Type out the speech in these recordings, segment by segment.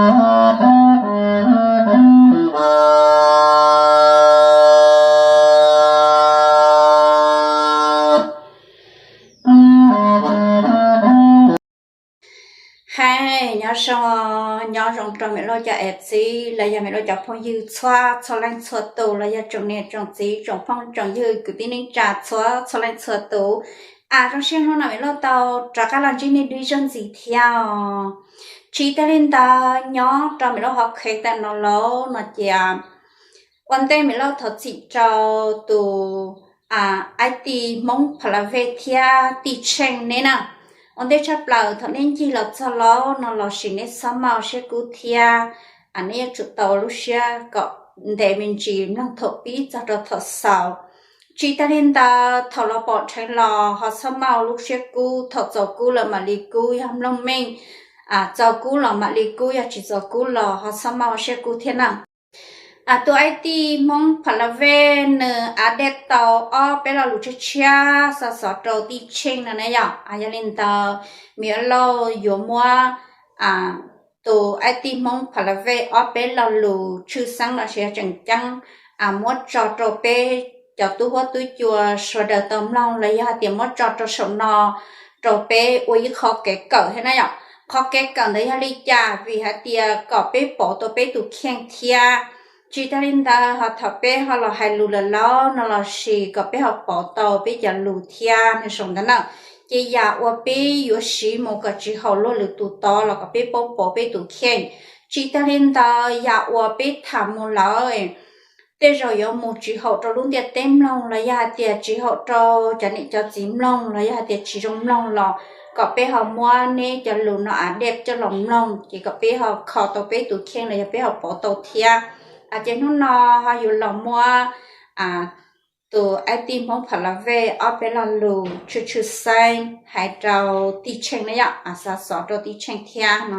Hais nyob zoo, nyob zoo rau Mim Lauj cov ev txiv los yog Mim Lauj cov phooj ywg txhua txhua leej txhua tus los yog tsoom niam tsoom txiv tsoom phooj tsoom ywg kwv tij neej tsa txhua txhua leej txhua tus. As zoo siab hnub no Mim Lauj tau rov qab los ntsib nej dib zaug ntxiv thiab os. Tsis tas li ntawd nyob rau Mim Lauj hauv qhev tam no lauj no ces ua ntej Mim Lauj thov txim rau tus ib tij Hmoob Pha La Vej thiab tij Tsheej neb na. Ua ntej tshaj plaws thaum neb ncig los txog lauj no los sis neb txhob maj ua siab kub thiab, neb yuav tsum tau lub siab kom ntev me ntsis mloog thaum pib txog rau thaum xaus. Tsis tas li ntawd thaum los pom dheev los ho txhob maj ua lub siab kub, thaum txaus kub lawm mam li kub yog mloog meej, txaus kub los mam li kub yog tsis txaus kub los ho txhob maj ua siab kub thiab na. Tus ib tij Hmoob Pha La Vej nws av dej tau ob peb lo lus tshiab tshiab xa xov rau tij Tsheej no na yom. Yog li ntawd Mim Lauj yuav muab tus ib tij Hmoob Pha La Vej ob peb lo lus tshwj xeeb los sis yog tseem ceeb muab tso rau peb cov tub huab tub cua sawv daws tau mloog los yog hais tias muab tso rau saum no rau peb ua ib qho kev kawm thiab na yom. Qhov kev kawm ntawd yog li cas? Vim hais tias kom peb pauv tau peb tus kheej thiab. Tsis tas li ntawd ho thaum peb ho los hais lus lawm lauj no los sis kom peb ho pauv tau peb cov lus thiab no saum ntawd na. Ces yam uas peb yuav siv mus kom tsis haum luag lwm tus tod los kom peb paub pauv peb tus kheej. Tsis tas li ntawd yam uas peb tham mus lawm tej zaum yuav mus tsis haum rau lub ntiaj teb mloog los yog hais tias tsis haum rau cov niam cov txiv mloog los yog hais tias tsis zoo mloog los kom peb ho muab neb cov lus no av dej coj los mloog ces kom peb ho kho tau peb tus kheej los yog peb ho pauv tau thiab. Ces hnub no ho yuav los muab tus ib tij Hmoob Pha La Vej ob peb lo lus tshwj tshwj xeeb hais rau tij Tsheej na yom, xa xov rau tij Tsheej thiab no.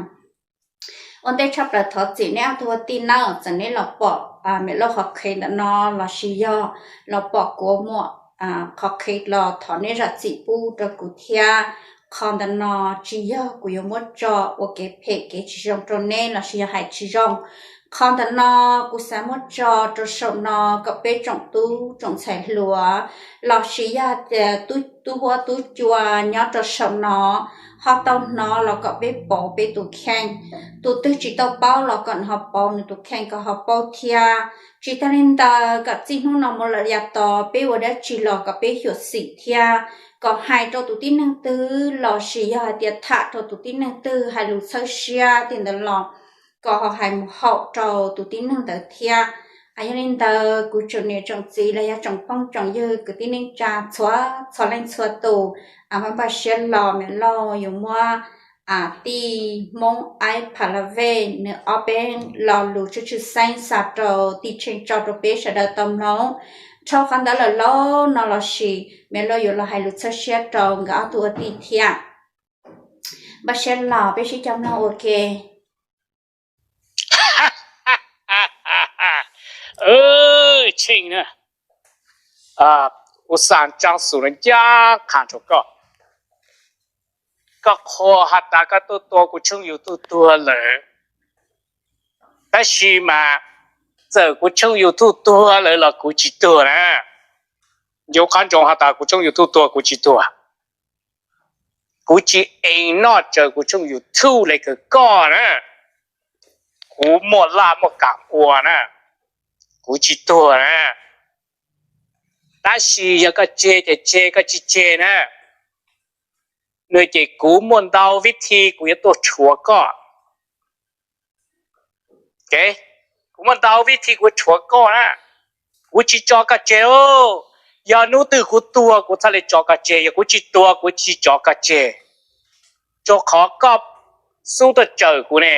Ua ntej tshaj plaws thov txim neb ob tug ua tij nawb, txawm neb los pom Mim Lauj qhov qhev ntawm no los sis yog los pom kuv muam qhov qhev los thov neb zam txim pub rau kuv thiab. Qhov ntawm no tsis yog kuv yuav muab tso ua kev phem kev tsis zoo rau neb los sis yog hais tsis zoo. Qhov ntawm no kuv xav muab tso rau saum no kom peb tsoom tub tsoom ntxhais hluas los sis yog tias tub huab tub cua nyob rau saum no ho tau hnov los kom peb pauv peb tus kheej. Tus twg tsis tau paub los kom nws ho pauv nws tus kheej kom ho paub thiab. Tsis tas li ntawd kom txij hnub no mus lawm yav tod peb ua dab tsi los kom peb xyuam xim thiab. Kom hais rau tus tib neeg twg los sis yog hais tias tham rau tus tib neeg twg hais lus txhawb siab tej ntawd los kom ho hais mus haum rau tus tib neeg ntawd thiab. Yog li ntawd kuv tsoom niam tsoom txiv los yog tsoom phooj tsoom ywg kwv tij neej tsa txhua txhua leej txhua tus, npaj npaj siab los Mim Lauj yuav muab tij Hmoob Aib Pha La Vej nws ob peb lo lus tshwj tshwj xeeb xa rau tij Tsheej tso rau peb sawv daws tau mloog. Dhau qhov ntawd lawm lauj no los sis Mim Lauj yuav los hais lus txhawb siab rau nkawd ob tug ua tij thiab. Npaj siab los peb sib cog mloog ua ke. Tsheej na, kuv xa tsab xus no ncaj qha rau koj. Koj qhuas has tas koj tuaj tua kuv tshooj YouTube tuag lawm, tab sis mas txawm kuv tshooj YouTube tuag lawm los kuv tsis tuag na. Ncu qab ntsoov has tas kuv tshooj YouTube tuag kuv tsis tuag. Kuv tsis ees noj tsaws kuv tshooj YouTube li kawg koj na. Kuv muaj laj muaj kam ua na, kuv tsis tuag na. Tab sis yog koj tseg ces tseg, koj tsis tseg na, nws ces kuv muaj ntau vib thi kuv yuav tuaj rhuav koj. Kuv muaj ntau vib thi kuv rhuav koj na. Kuv tsis tso koj tseg. Yog hnub twg kuv tuag kuv thiaj li tso koj tseg, yog kuv tsis tuag kuv tsis tso koj tseg. Rau qhov koj xub tuaj tsawm kuv ne,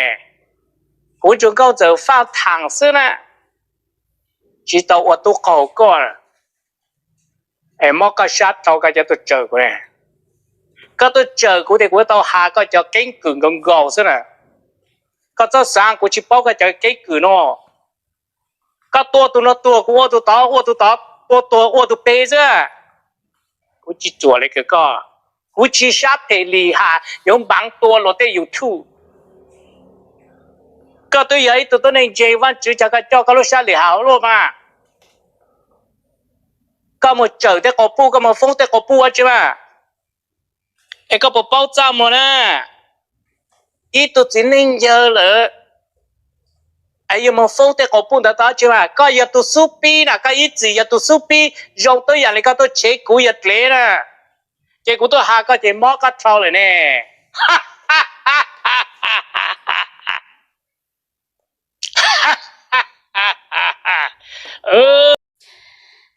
kuv tsuas nkauj ntxawm faj thaam xwb na, tsis tau ua tub qaug koj. Es mob koj sab dhau koj cov tuaj tsawm kuv ne. Koj tuaj tsawm kuv tias kuv tau has koj cov keeb kwm nkaus nkaus xwb na. Koj txhob xav kuv tsis paub koj cov keeb kwm no. Koj tua tus no tuag kuv ua tus tod, ua tus tod tua tuag ua tus pem xwb. Kuv tsis ruam li kawg koj. Kuv tsis sab phem li has yuav npaav tua luag tej YouTube. Koj twb yog ib tug tub neeg ntseeg Vajtswv, cas koj coj koj lub sab lim hav luaj mas. Koj mus tsawm tej quas puj, koj mus foob tej quas puj ua tsi mas. Es koj puas paub txaj muag na? Ib tug txiv neej yawg lawm es yuav mus foob tej quas puj ntawd tau tsi mas. Koj yog tus xub pib na, koj ib txwm yog tus xub pib zoo tub yam li koj tuaj tshev kuv yog dlev na. Ces kuv tuaj has koj ces mob koj dhau lawm ne.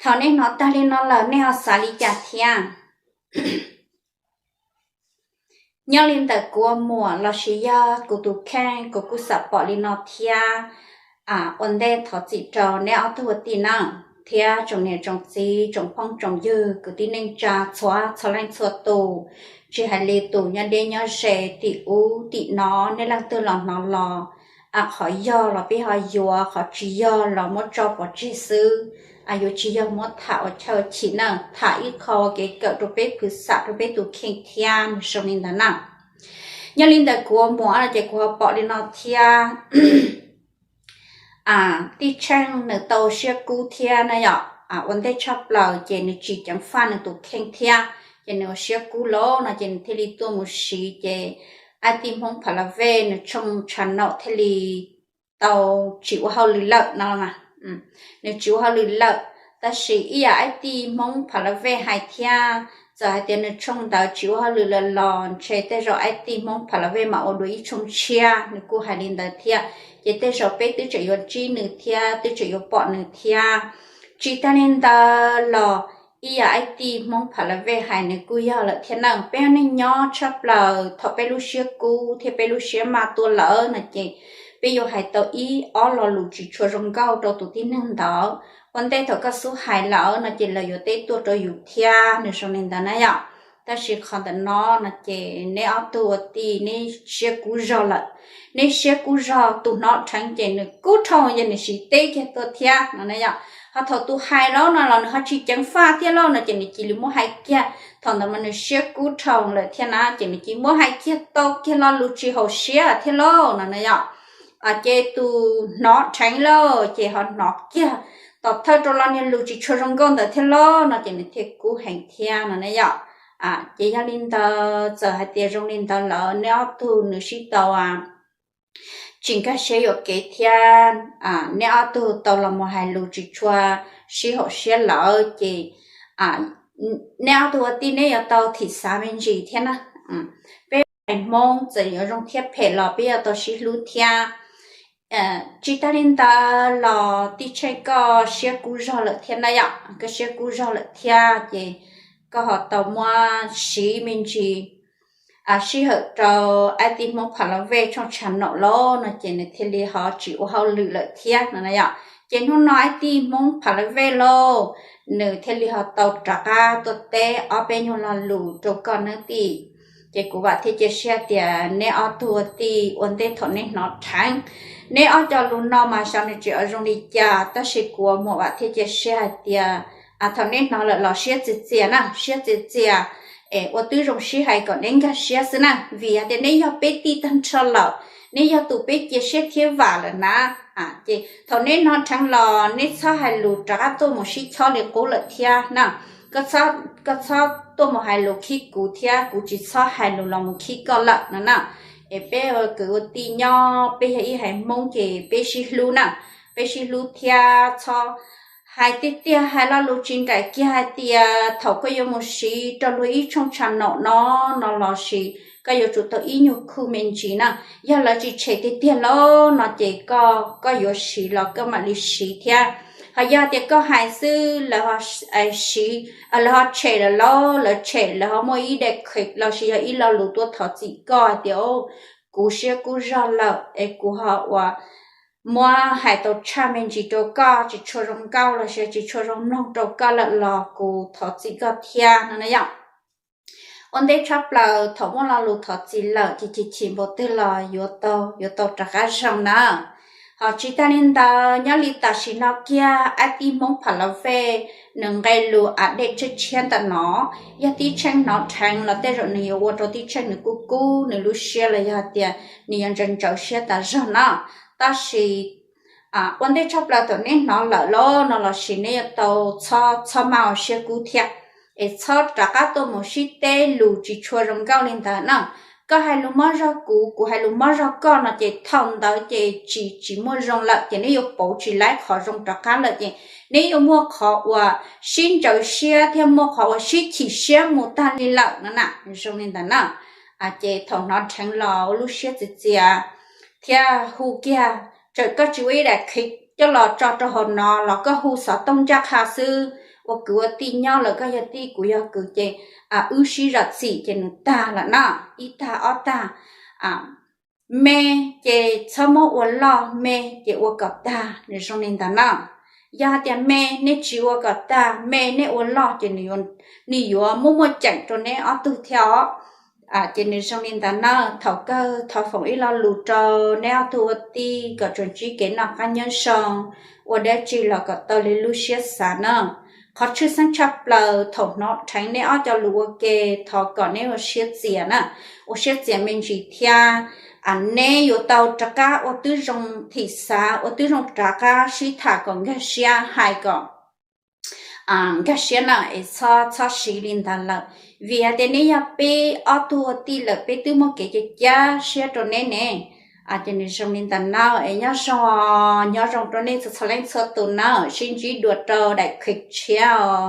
Thaum nej hnov tag li no lawm nej ho xav li cas thiab? Nyob li ntawm kuv ua muam lossis yog kuv tus kheej, kuv kuj xam pom li no thiab. Ua ntej thov txim rau neb ob tug ua tij na, thiab tsoom niam tsoom txiv, tsoom phooj tsoom ywg, kwv tij neej tsa txhua txhua leej txhua tus, tsis hais li tus nyob deb nyob ze, tim ub tim no, nej leej twg los hnov los, a qhov yog los peb ho yuav, qhov tsis yog los muab tso pov tseg xwb. A yuav tsis yog muab tham ua chaw chim na, tham ib qho ua kev kawm rau peb phwv xam rau peb tus kheej thiab, nws zoo li ntawd na. Nyob li ntawm kuv ua muam no ces kuv ho pom li no thiab. Tij Tsheej nws tau siab kub thiab na yom. Ua ntej tshaj plaws ces nws tsis ceev faj nws tus kheej thiab, ces nws ua siab kub lawm no ces nws thiaj li tuaj mus siv ces ib tij Hmoob Pha La Vej nws tshooj tshav naum thiaj li tau tsis ua hauj lwm lawm no. Nws tsis ua hauj lwm lawm, tab sis ib yam ib tij Hmoob Pha La Vej hais thiab, txawm hais tias nws tshooj ntawd tsis ua hauj lwm lawm los ntshe tej zaum ib tij Hmoob Pha La Vej mam ua dua ib tshooj tshiab, nws kuj hais li ntawd thiab. Ces tej zaum peb twb tseem yuav ntsib nws thiab, twb tseem yuav pom nws thiab. Tsis tag li ntawd los ib yam ib tij Hmoob Pha La Vej hais nws kuj yog lawm thiab na. Peb neej nyob tshaj plaws thaum peb lub siab kub thiab peb lub siab maj tuaj lawm no ces peb yuav hais tau ib ob lo lus tsis tshua zoo nkauj rau tus tib neeg ntawd. Ua ntej thaum koj xub hais lawm no ces lawv yuav teb tuaj rau yus thiab, nws zoo li ntawd na yom. Tab sis qhov ntawm no no ces neb ob tug ua tij neb siab kub zog lawm. Neb siab kub zog, tus hnov dheev ces nws kub dhau ces nws siv teb kiag tuaj thiab no na yom. Ho thaum tus hais lawm no los nws ho tsis ceev faj thiab lauj no ces nws cia li muab hais kiag. Thaum ntawd mas nws siab kub dhau lawm thiab na ces nws cia li muab hais kiag tau kiag lo lus tsis haum siab thiab lauj no na yom. Ces tus hnov dheev lauj ces ho hnov kiag tom thawj rau lo niag lus tsis tshua zoo nkauj ntawd thiab lauj no ces nws thiaj kub heev thiab no na yom. Ces yog li ntawd txawm hais tias zoo li ntawd lawm neb ob tug nws sib tau tsis nkag siab yuam kev thiab, neb ob tug tau los mus hais lus tsis tshua sib haum siab lawm ces neb ob tug ua tij neb yuav tau thim xav me ntsis thiab na. Peb haiv Hmoob txawm yuav zoo thiab phem los peb yuav tau sib hlub thiab. Tsis tag li ntawd los Tij Tsheej koj siab kub zog lawm thiab na yom, koj siab kub zog lawm thiab ces koj ho tau muab siv me ntsis sij hawm rau ib tij Hmoob Pha La Vej tshooj tshav naum lauj no ces nws thiaj li ho tsis ua hauj lwm lawm thiab no na yom. Ces hnub no ib tij Hmoob Pha La Vej lauj, nws thiaj li ho tau rov qab tuaj teb ob peb nyuag lo lus rau koj nawb tij. Ces kuv vam thiab cia siab tias neb ob tug ua tij ua ntej thaum neb hnov dheev, neb ob co lus no mas xyov nws tseem ua zoo li cas, tab sis kuv ua muam vam thiab cia siab hais tias thaum neb hnov lawm los siab txias txias na, siab txias txias, es ua tib zoo sib hais kom neb nkag siab xwb na, vim hais tias neb yog peb tij tag nrho lawm, neb yog tus peb cia siab thiab vam lawm na. Ces thaum neb hnov dheev los neb txhob hais lus rov qab tuaj mus sib chob li qub lawm thiab na. Koj txhob tuaj mus hais lus khib kuv thiab kuv tsis txhob hais lus los mus khib koj lawm no na. Es peb ua kwv ua tij nyob peb yog ib haiv Hmoob ces peb sib hlub na, peb sib hlub thiab txhob hais tiag tiag hais lo lus tsis nraim kiag hais tias thaum koj yuav mus siv rau luag ib tshooj tshav naum no no los sis koj yuav tsum tau ib nyuag khu me ntsis na. Yog lawv tsis tshem tiag tiag lauj no ces koj, koj yuav siv los koj mam li siv thiab. Ho yog tias koj hais xwb lawv ho siv, lawv ho tshem lawm lauj, lawv tshem lawv ho muaj ib decree los sis yog ib lo lus tuaj thov txim koj hais tias kuv siab kub zog lawm es kuv ho ua muab hais tau tshaj me ntsis rau koj tsis tshua zoo nkauj los sis tsis tshua zoo mloog rau koj lawm los kuv thov txim koj thiab no na yom. Ua ntej tshaj plaws thaum muaj lo lus thov txim lawm ces chim chim npaum twg los yuav tau, yuav tau rov qab zoo na. Ho tsis tag li ntawd nyob li tam sim no kiag ib tij Hmoob Pha La Vej nws nqe lus a dej tshiab tshiab ntawm no, yog Tij Tsheej hnov dheev los tej zaum nws yuav ua rau Tij Tsheej nws kuj kub nws lub siab los yog tias nws yuav ntsawv ntsawv siab tas zog na. Tab sis ua ntej tshaj plaws thaum neb hnov lawm los no los sis neb yuav tau txhob txhob maj ua siab kub thiab, es txhob rov qab tuaj mus sib teb lus tsis tshua zoo nkauj li ntawd na. Koj hais lus mob zog kuv, kuv hais lus mob zog koj no ces thaum ntawd ces tsis tsis muaj zoo lawm ces neb yuav pauv tsis laib qhov zoo rov qab lawm ces neb yuav muaj qhov uas sib ntxhov siab thiab muaj qhov uas sib chim siab mus tag li lawm no na. Zoo li ntawd na, ces thaum hnov dheev los ua lub siab txias txias thiab hu kiag, txawm koj tsis ua ib daim qhia coj los tso rau hauv no los koj hu xov tooj ncaj qha xwb, ua kwv ua tij nyob lawm, koj yog tij kuv yog kwv ces wb sib zam txim ces nws tag lawm na. Ib tag ob tag, me ces txhob muab ua loj, me ces ua kom tag, nws zoo li ntawd na. Yog hais tias me nej tsis ua kom tag, me nej ua loj ces nws yuav muaj muaj ceem rau neb ob tug thiab os. Ces nws zoo li ntawd na. Thaum kawg thov foom ib lo lus rau neb ob tug ua tij kom tsuas ntsib kev noj qab nyob zoo, ua dab tsi los kom tau li lub siab xav na. Qhov tshwj xeeb tshaj plaws thaum hnov dheev neb ob co lus ua ke, thov kom neb ua siab txias na, ua siab txias me ntsis thiab neb yuav tau rov qab ua twb zoo thim xav, ua twb zoo rov qab sib tham kom nkag siab, hais kom nkag siab na, es txhob txhob siv li ntawd lawm. Vim hais tias neb yog peb ob tug ua tij lawm, peb twb muaj kev cai cab siab rau neb ne. Ces nws zoo li ntawd na, es nyob zoo, nyob zoo rau nej txhua txhua leej txhua tus na, sib ntsib dua rau daim clip tshiab os.